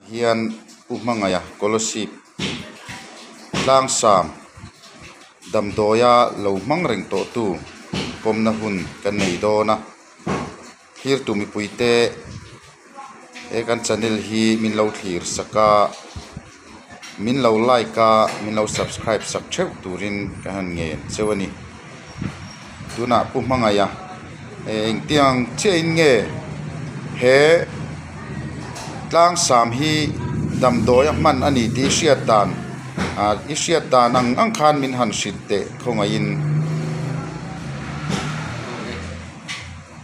Hian Pu Hmangaia Kolasib tlangsam damdawia lo hmang reng tawh tu pawmna hun kan nei dawn a thlirtu mipui te he kan channel hi min lo thlir sak a min lo like a min lo subscribe sak theuh turin ka han ngen cheu a ni tunah Pu Hmangaia engtiang chiahin nge he tlangsam hi damdawi a hman a ni tih hriat dan ah i hriat dan ang ang khan min han hrilh teh khawngaihin.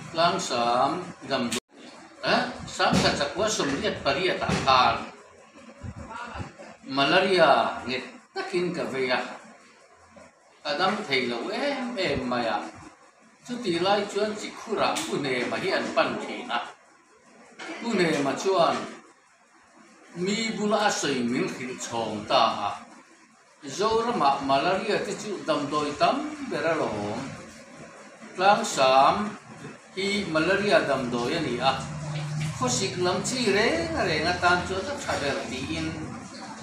Tlangsam damdawi eh sangkhat zakua 88 ah khan malaria nghet takin ka vei a. Ka dam thei lo em em mai a, chutih lai chuan Chikhurah Pu Hnema hi an pan thin a. Pu Hnema chuan mi bula a sawi min hrilh chhawng ta a, Zoramah malaria te chu damdawi tam ber alawm. Tlangsam hi malaria damdawi a ni a, khawsik lam chi reng reng atan chuan a tha ber tiin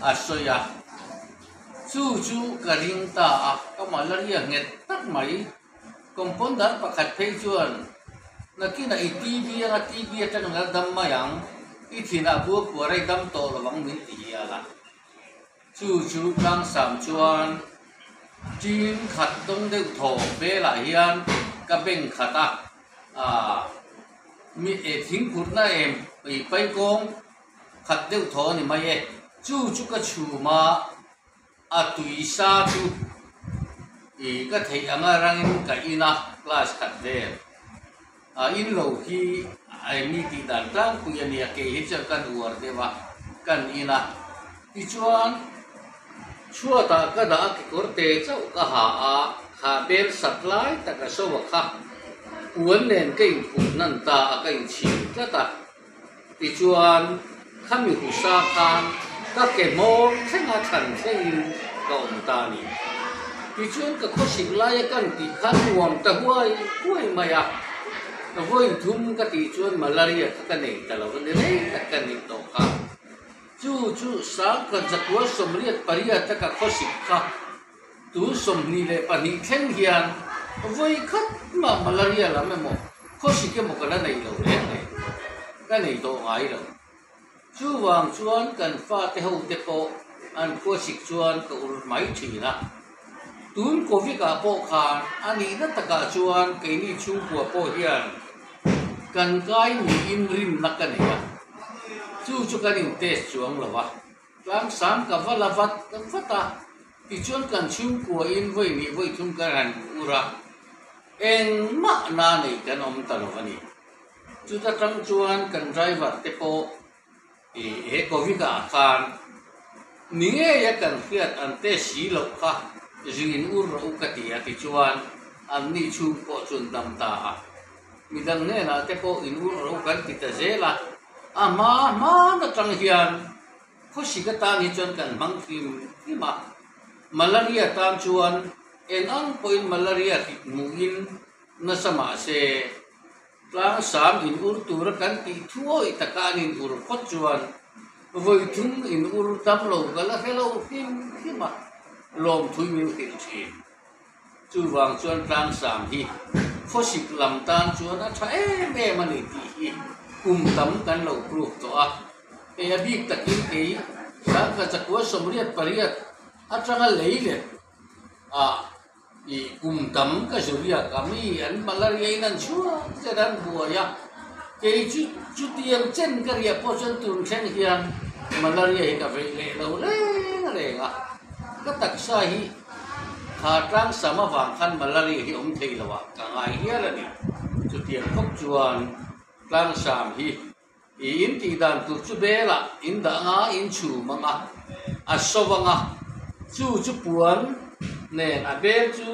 a sawi a. Chu chu ka ring ta a, ka malaria nghet tak mai. Compounder pakhat phei chuan, Nakinah i TB anga TB atang la dam mai ang, i thinah bua kuar a i dam tawh lo ang min ti hial a. Chu chu tlangsam chuan ṭin khat dawng deuh thaw velah hian ka beng khat a, aah mi thingphurhna em i paikawng Khat deuh thaw a ni mai e. Chu chu ka chhum a, a tui sa chu i ka theih anga rangin ka in a, class khat vel. A in lo hi mi tih dan tlangpui a nia, kei hi chuan kan uar deuh a, kan in a. Tichuan, chhuatah ka dah a kekawr te chauh ka ha a, kha bel sat lai tak a so a kha puan nen ka inkhuh hnan ta a, ka inchhir tlat a. Tichuan, khami husa khan ka ke hmawr thlenga thlan thlengin ka awm ta a ni. Tichuan, ka khawsik laia kan tih khan nuam ta huai huai mai a, vawi thum ka tih chuan malaria kha ka nei ta lo a ni rei tak ka nih tawh kha. Chu chu sangkhat zakua 88 a ka khawsik kha tun 22 thleng hian vawi khat mah malaria lam emaw khawsik emaw ka la nei lo reng reng, ka nei tawh ngai lo. Chuvang chuan kan fate ho te pawh an khuasik chuan ka ur mai thin a. Tun Covid ah pawh khan a nihna takah chuan keini chhungkua pawh hian kan kai niin rinna ka nei a, chu chu kan in test chuang lo a. Tlangsam ka va la vat vat a, tichuan kan chhungkuain vawi hnih vawi thum kan han ur a, engmah na nei kan awm ta lo a ni. Chuta tang chuan kan driver te pawh ih he Covid ah khan ni ngei a kan hriat an test si loh kha zin ur rawh u ka ti a, tichuan an ni chhung pawh chu an dam ta a. Midang hnenah te pawh in ur rawh u kan ti ta zel a. A hma hman atang hian khawsik atan hi chuan kan hmang hrim hrim a, malaria tan chuan eng ang pawhin malaria hrik hmuhin nasa mah se tlangsam in ur tura kan tih thuawih taka an in ur phawt chuan vawi thum in ur dam lo ka la hre lo hrim hrim a, lawmthui min hrilh thin. Chuvang chuan tlangsam hi khawsik lam tan chuan a tha em em a ni tih hi kum tam kan lo prove tawh a. Hei a bik takin kei sangkhat zakua 88 atanga lei let ah ih kum tam ka zu riak a mi an malaria in an chhuak zet an buai a, kei chu chutiang chen ka riah pawh chuan tun thleng hian malaria hi ka vei leh lo reng reng a, ka taksa hi Kha tlang sam avang khan malaria hi awm thei lo ah ka ngai hial a ni. Chutiang khawp chuan tlang sam hi i in tih dan tur chu belah in dah anga in chhum anga a so anga chu chu puan nen a bel chu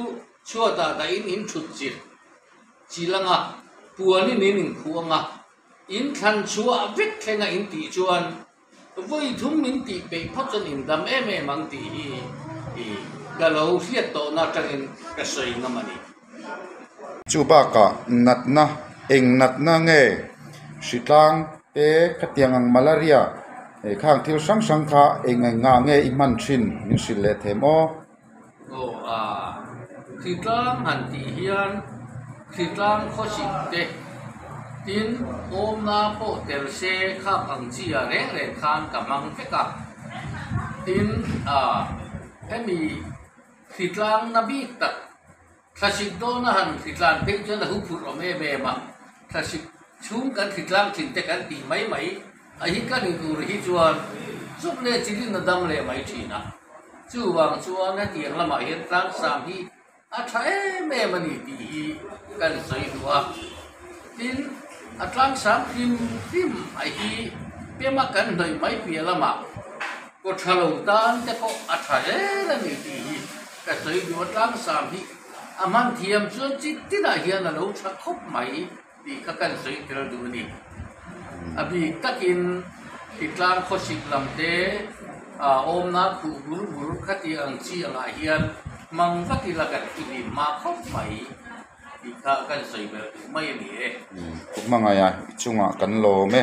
chhuatah dahin in thut chilh chilh anga puanin in inkhuh anga in thlan chhuah vek thlenga in tih chuan Vawi thum min tih peih phawt chuan in dam em em ang tih hi i ka lo hriat tawhna atangin ka sawi ngam a ni. Chu bakah natna, eng natna nge hritlang te khatiang ang malaria Hei khang thil hrang hrang kha eng eng ngah nge i hman thin min hrilh leh them aw? Aw a, Thitlang han tih hian Thitlang khawsik te tin awmna pawh tel se khak ang chi ah reng reng khan ka hmang vek a. Tin a, hemi Thitlang na bik tak Thlasik dawna han thitlan phei chuan a huphurh awm em em a, thlasik chhung kan thitlang thin te kan tih mai mai a hi ka ni tur hi chuan chuk leh chilin a dam leh mai thin a. Chuvang chuan hetiang lamah hian tlangsam hi a tha em em a ni tih hi kan sawi duh a. Tin, a tlangsam hrim hrim a hi pema kan hnawih mai piah lamah kaw tha lo tan te pawh a tha zel a ni tih hi Ka sawi duh a tlangsam hi a hman thiam chuan chi tinah hian a lo tha khawp mai tih kha kan sawi tel duh a ni. A bik takin Titlang khawsik lam te awmna khuh bur bur khati ang chi angah hian hmang vak ila kan fihlim hma khawp mai tih kha kan sawi ber duh mai a ni e. Pu Hmangaia i chungah kan lawm e.